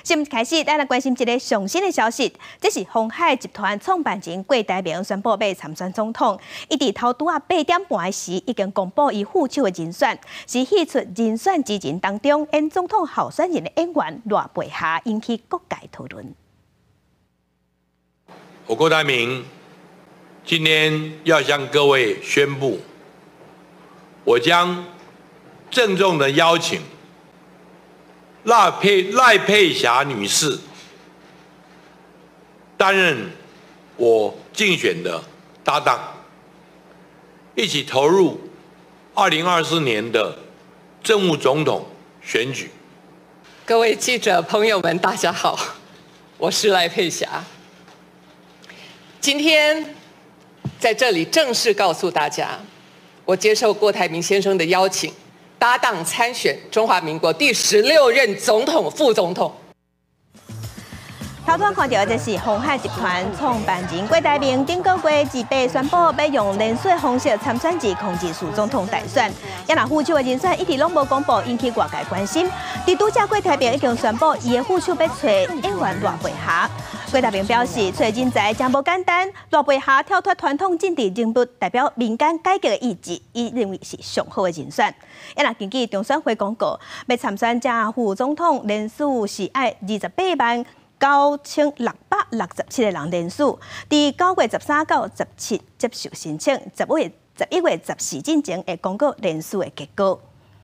新聞開始，咱來關心一个上新的消息。這是鴻海集團創辦人郭台銘宣布欲參選總統。伊佇頭拄仔8點半時已經公布伊副手的人選，是戲出人選之人當中，演總統候選人的演員賴佩霞引起各界討論。我郭台銘今天要向各位宣布，我將鄭重的邀請賴佩霞女士擔任我競選的搭檔，一起投入2024年的正副總統選舉。各位記者朋友們，大家好，我是賴佩霞。今天在這裡正式告訴大家，我接受郭台銘先生的邀請，搭檔參選中華民國第16任總統、副總統。頭拄看著的這是鴻海集團創辦人郭台銘，頂個月28宣布欲用連署的方式參選2024總統大選。也若副手的人選一直攏無公布，引起外界關心。佇拄才郭台銘已經宣布，伊的副手欲揣演員賴佩霞。郭台銘表示，揣人才誠無簡單，賴佩霞跳脫傳統政治人物，代表民間改革的意志，伊認為是上好的人選。也若根據中選會公告，欲參選正副總統連署是愛28萬9667個人連署，佇9月13到17接受申請，10月11月14進前會公告連署的結果。